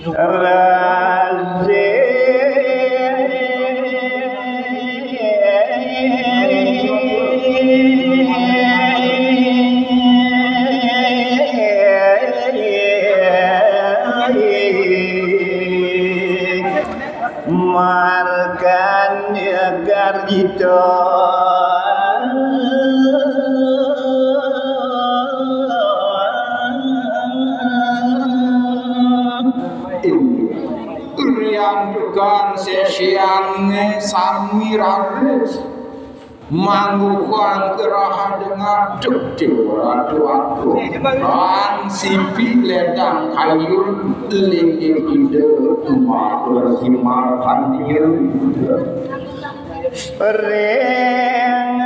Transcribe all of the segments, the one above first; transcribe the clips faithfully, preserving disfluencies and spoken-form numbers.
Razi markan garjito. Riantukan sesianne sami raris mangguhang kerahadengan dek dewa ratu agung. Kan sipi ledang kayun linggih ide umat bersimar handir. Ring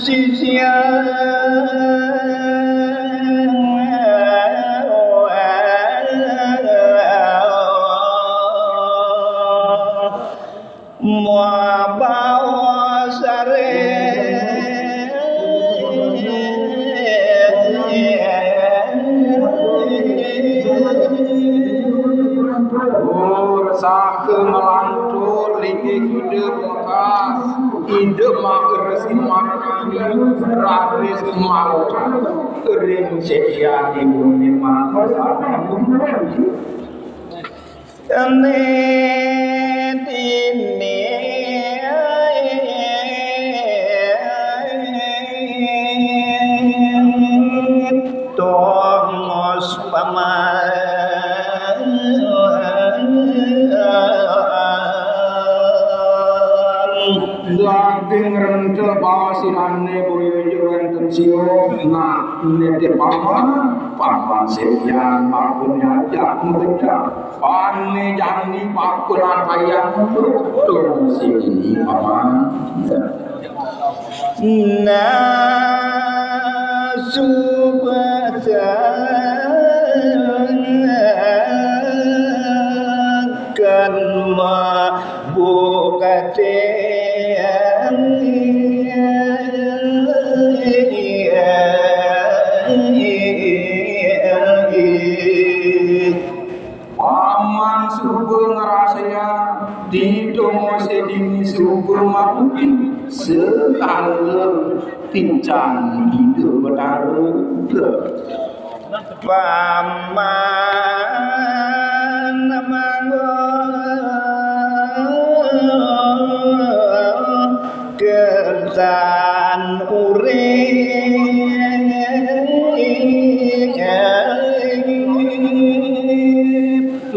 sisian mua bawa sare. Ur saka ngelantur linggih ide bekas, ide mager simarani raris mangkat ring sesian ibu memang. Ene dini tongos paman. Daging rente bawa sirane boyo wenten sio. Nah, nete paman, paman sepian maupun nyajak mereka. Pane jani bakul atayang betul sini paman. Nasubatan kan mabukate. Paman suba ngrasayang, di donga sedini suba makuti, sekalun pincang Ida Betara. Paman manggon kertan urip.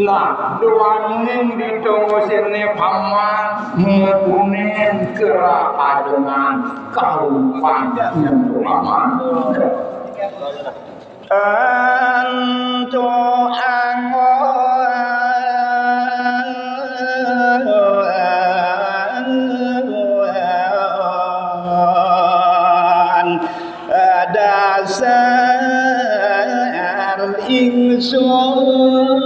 Nah, duaning ditunggu sini paman, mupunin kerah adengan kaumpan nyentuh paman. Antuk angon dasar ingsun.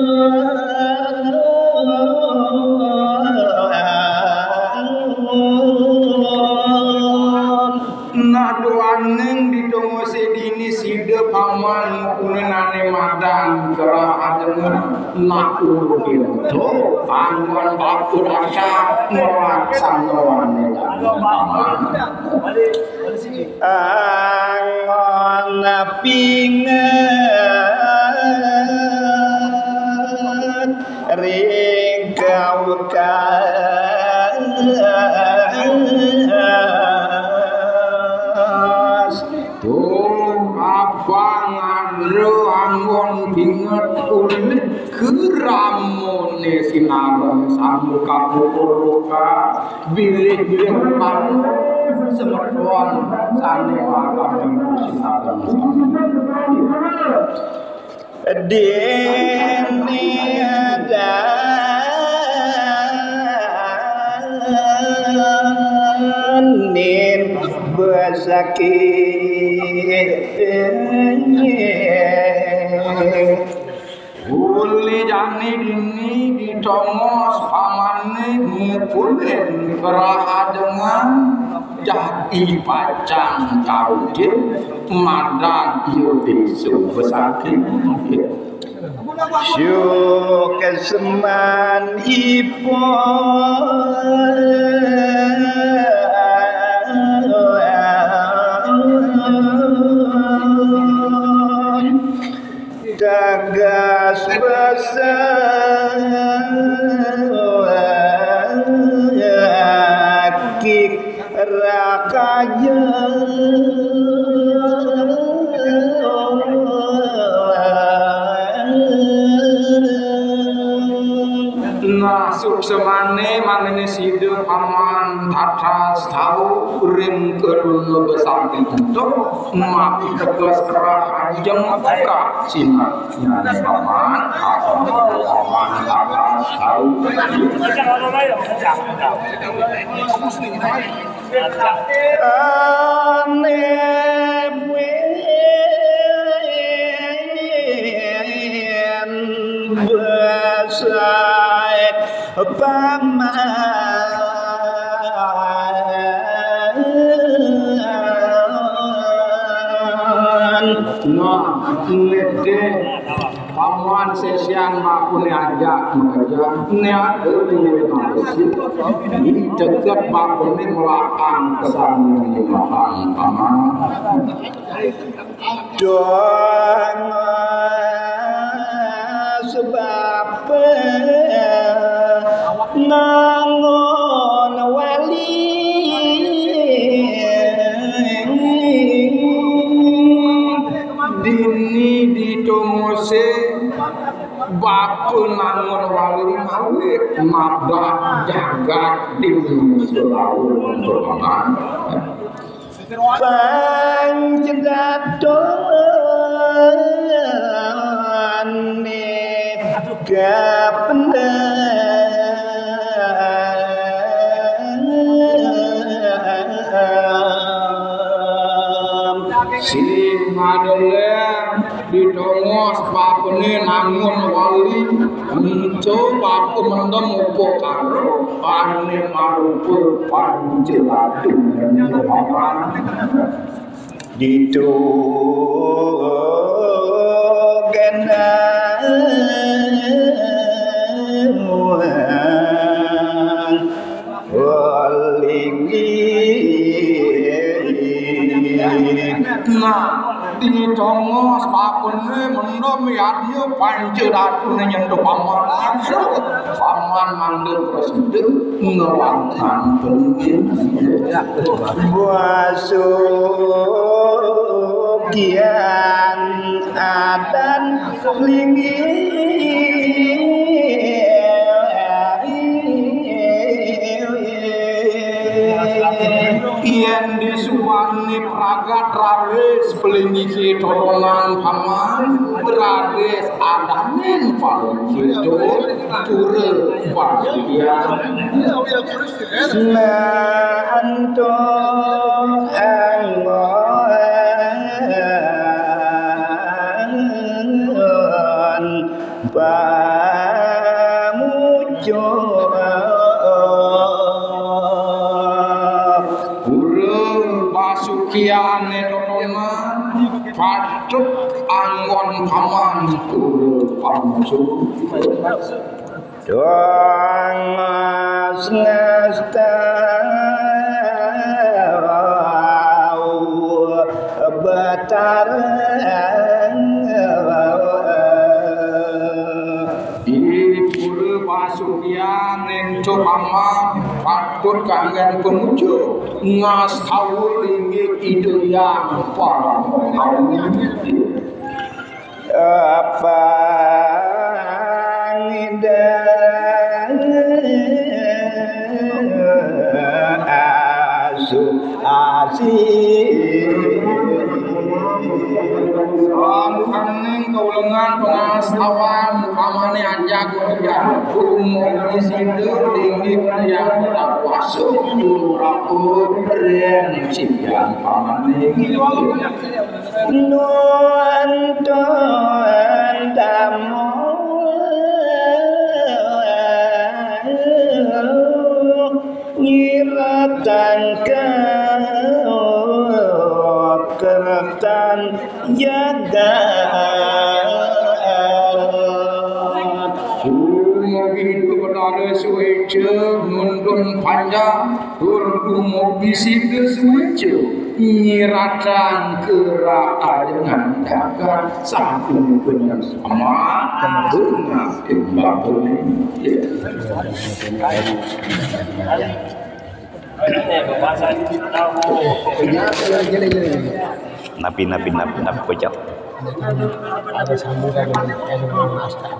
Nah, duaning ditunggu sedini sida paman mukunane madan kerah adengan. Nah, ulun pinto anggon batur asa nglaksanane paman. Anggon pinget ring kaukas. Duh, abang ada anggon pinget ulih keramune sinareng samu kapukur luka, bilih-bilih panu semeton sane malam sinareng. Dene danin besakit. Uli jani dini ditongos pamane mukulin kerah adengan. Jati pacang kaujin madan iya desa besakit. Suksmanipun tegas besar rakaya. Nah, suksmane manene sida paman tatas tau ring karuna besakti ento, mati tegas kerah ajeng peka sinar. Nah, paman, paman tatas tau. Ane buin besai paman. Nah, ngedek. Paman sesian makune ajak mengajak niat duwe manusia. Deket makune melakang kesan matang paman. Dong sebab nangun wali. Dini ditunguse bapa nangun wali ngawit mabak jagat di Sulawu Tengah. Panjadone kapendem. Sing adeleng ditongos bapane nangun wali, ento bapa mendem upakara ane marupa panca ratu. Ditu genah. Linggih. Nah, ditongos bapane mendem yadnya panca datune nyentuh paman langsung. Paman mangda prasida ngewangkan pengen. Basukian adan linggih. Yen disuwani pragat raris pelinggihe totonan paman, raris adanin paling kidul, pura bahagia. Nah, antuk anggon pamucuk. Pura basukiane totonan patut anggon paman pura pamucuk. Dong ngastau Batara. Di pura pasukian ento paman patut kanggen pamuja, ngastau linggih Ida Hyang Parama Kawi. Pangidang asuh asih. Sampun kaulengan pangastawan pamane ajak ujar. Umur sida linggih yang kuasa. Turaku ren siang pamane. Nuntun tamu nyiratang kertan jaga. Hidup Betara suéca nuntun panjang, tur dumugi sida suéca nyiratang keraadenan jagat sampun penyesama. Bunga timbang. Napi, napi, napi, napi, kocap. Ada sambungan dengan, dengan naskah.